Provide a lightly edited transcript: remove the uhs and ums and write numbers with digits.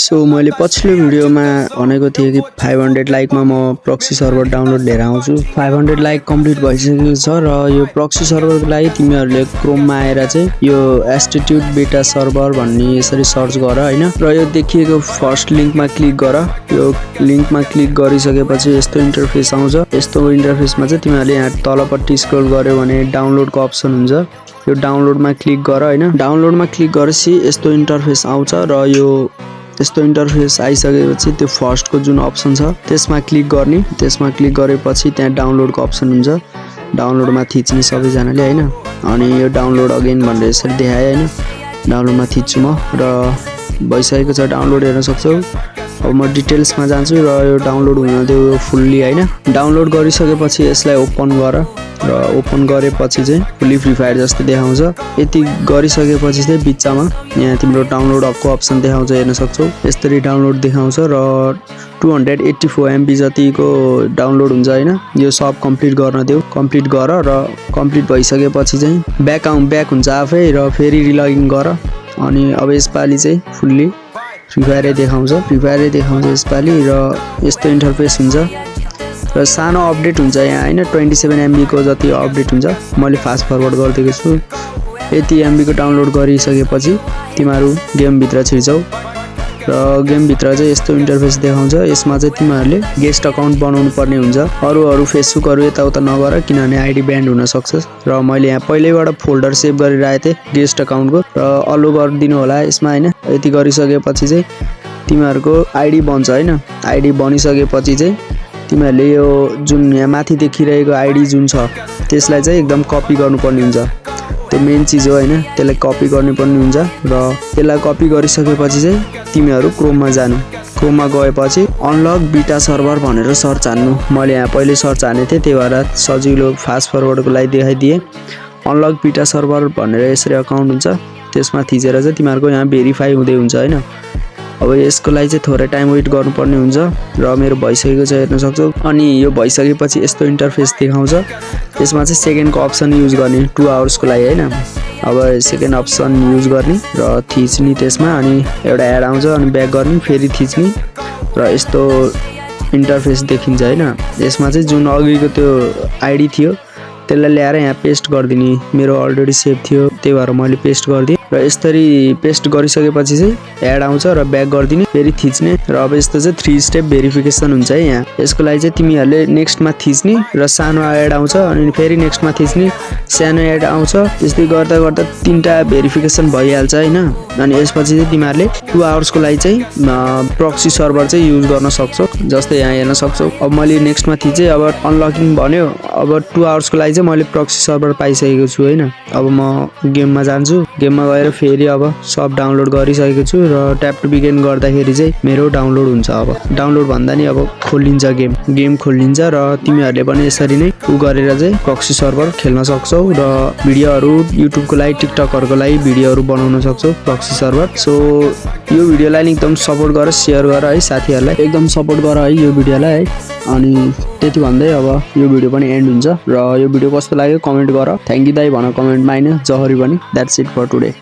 So मैले पछिल्लो भिडियोमा भनेको थिएँ कि 500 लाइकमा म प्रक्सी सर्भर डाउनलोड लिएर आउँछु। 500 लाइक कम्प्लिट भइसकेको छ र यो प्रक्सी सर्भरको लागि तिमीहरूले क्रोममा आएर चाहिँ यो एस्टिट्युड बेटा सर्भर भन्ने यसरी सर्च गर हैन र यो देखिएको फर्स्ट लिंकमा क्लिक गर। यो लिंकमा क्लिक गरिसकेपछि यस्तो इन्टरफेस आउँछ। यस्तो इन्टरफेसमा चाहिँ तिमीहरूले यहाँ तलपट्टि स्क्रोल गर्यो भने डाउनलोडको अप्सन हुन्छ। यो डाउनलोडमा क्लिक गर हैन। डाउनलोडमा क्लिक गरेपछि यस्तो इन्टरफेस आउँछ र यो यस्तो इन्टरफेस आइसकेपछि त्यो फर्स्टको जुन अप्सन छ त्यसमा क्लिक गर्ने। त्यसमा क्लिक गरेपछि त्यहाँ डाउनलोडको अप्सन हुन्छ। डाउनलोडमा थिच्ने सबैजनाले हैन। अनि यो डाउनलोड अगेन भनेर यसरी देखाए हैन। डाउनलोडमा थिच्छु म र भइसकेको छ। डाउनलोड हेर्न सक्छौ। अब म डिटेल्समा जान्छु र यो डाउनलोड हुन देऊ फुल्ली हैन। डाउनलोड गरिसकेपछि यसलाई ओपन गर र ओपन गरेपछि चाहिँ फुल्ली फ्री फायर जस्तो देखाउँछ। यति गरिसकेपछि चाहिँ बिचमा यहाँ तिम्रो डाउनलोडको अप्सन देखाउँछ, हेर्न सक्छौ। यसरी डाउनलोड देखाउँछ र 284 MB जतिको डाउनलोड हुन्छ हैन। यो सब कम्प्लिट गर्न देऊ। कम्प्लिट गर र कम्प्लिट भइसकेपछि चाहिँ ब्याक हुन्छ आफै र फेरि रिलगिन गर। अनि अब यसपालि चाहिँ फुल्ली फ्री फायर देखाउँछ। फ्री फायर देखाउँछ यसपालि र यस्तो इन्टरफेस हुन्छ र सानो अपडेट हुन्छ यहाँ हैन। 27 MB को जति अपडेट हुन्छ। मैले फास्ट फरवर्ड गरिदिएको छु। यति MB को डाउनलोड गरिसकेपछि तिमीहरू गेम भित्र छिर्छौ र गेम भित्र चाहिँ यस्तो इन्टरफेस देखाउँछ। यसमा चाहिँ तिमीहरूले गेस्ट अकाउन्ट बनाउनु पर्ने हुन्छ। अरू फेसबुकहरू यताउता नगर किनभने आइडी ब्यान्ड हुन सक्छ। र मैले यहाँ पहिल्यैबाट फोल्डर सेभ गरिरहेको थिएँ गेस्ट अकाउन्टको र अलो गरिदिनु होला यसमा हैन। यति गरिसकेपछि चाहिँ तिमीहरूको आइडी बन्छ हैन। आइडी बनिसकेपछि चाहिँ तिमीहरूले यो जुन यहाँ माथि देखिरहेको आइडी जुन छ त्यसलाई चाहिँ एकदम कपी गर्नुपर्ने हुन्छ। त्यो मेन चीज हो हैन। त्यसलाई कपी गर्नुपर्ने हुन्छ र त्यसलाई कपी गरिसकेपछि चाहिँ तिमीहरू क्रोममा जानु। क्रोममा गएपछि अनलक बीटा सर्भर भनेर सर्च हान्नु। मैले यहाँ पहिले सर्च हाने थिएँ, त्यही भएर सजिलो फास्ट फरवर्डको लागि देखाइदिएँ। अनलक बीटा सर्भर भनेर यसरी अकाउन्ट हुन्छ। त्यसमा थिचेर चाहिँ तिमीहरूको यहाँ भेरिफाई हुँदै हुन्छ हैन। अब यसको लागि चाहिँ थोरै टाइम वेट गर्नुपर्ने हुन्छ र मेरो भइसकेको छ, हेर्न सक्छौ। अनि यो भइसकेपछि यस्तो इन्टरफेस देखाउँछ। यसमा चाहिँ सेकेन्डको अप्सन युज गर्ने 2 आवर्सको लागि हैन। अब सेकेन्ड अप्सन युज गर्ने र थिच्ने त्यसमा। अनि एउटा एड आउँछ अनि ब्याक गर्ने, फेरि थिच्ने र यस्तो इन्टरफेस देखिन्छ हैन। यसमा चाहिँ जुन अघिको त्यो आइडी थियो त्यसलाई ल्याएर यहाँ पेस्ट गरिदिने। मेरो अलरेडी सेभ थियो त्यही भएर मैले पेस्ट गरिदिएँ र यसरी पेस्ट गरिसकेपछि चाहिँ एड आउँछ र ब्याक गरिदिने, फेरि थिच्ने र अब यस्तो चाहिँ 3 स्टेप भेरिफिकेसन हुन्छ है यहाँ। यसको लागि चाहिँ तिमीहरूले नेक्स्टमा थिच्ने र सानो एड आउँछ अनि फेरि नेक्स्टमा थिच्ने, सानो एड आउँछ। त्यस्तै गर्दा गर्दा 3टा भेरिफिकेसन भइहाल्छ हैन। अनि यसपछि चाहिँ तिमीहरूले 2 आवर्सको लागि चाहिँ प्रक्सी सर्भर चाहिँ युज गर्न सक्छौ। जस्तै यहाँ हेर्न सक्छौ। अब मैले नेक्स्टमा थिचेँ, अब अनलकिङ भन्यो। अब 2 आवर्सको लागि चाहिँ मैले प्रक्सी सर्भर पाइसकेको छु हैन। अब म गेममा जान्छु। गेममा गएर फेरि अब सब डाउनलोड गरिसकेको छु र ट्याप टु बिगिन गर्दाखेरि चाहिँ मेरो डाउनलोड हुन्छ। अब डाउनलोड भन्दा नि अब खोलिन्छ गेम खोलिन्छ र तिमीहरूले पनि यसरी नै गरेर चाहिँ प्रक्सी सर्भर खेल्न सक्छौ र भिडियोहरू युट्युबको लागि टिकटकहरूको लागि भिडियोहरू बनाउन सक्छौ प्रक्सी सर्भर। सो यो भिडियोलाई नि एकदम सपोर्ट गर, सेयर गर है साथीहरूलाई। एकदम सपोर्ट गर है यो भिडियोलाई है। अनि त्यति भन्दै अब यो भिडियो पनि एन्ड हुन्छ र यो भिडियो कस्तो लाग्यो कमेन्ट गर। थ्याङ्क यू दाइ भन कमेन्टमा हैन। जहरी पनि। That's it for today.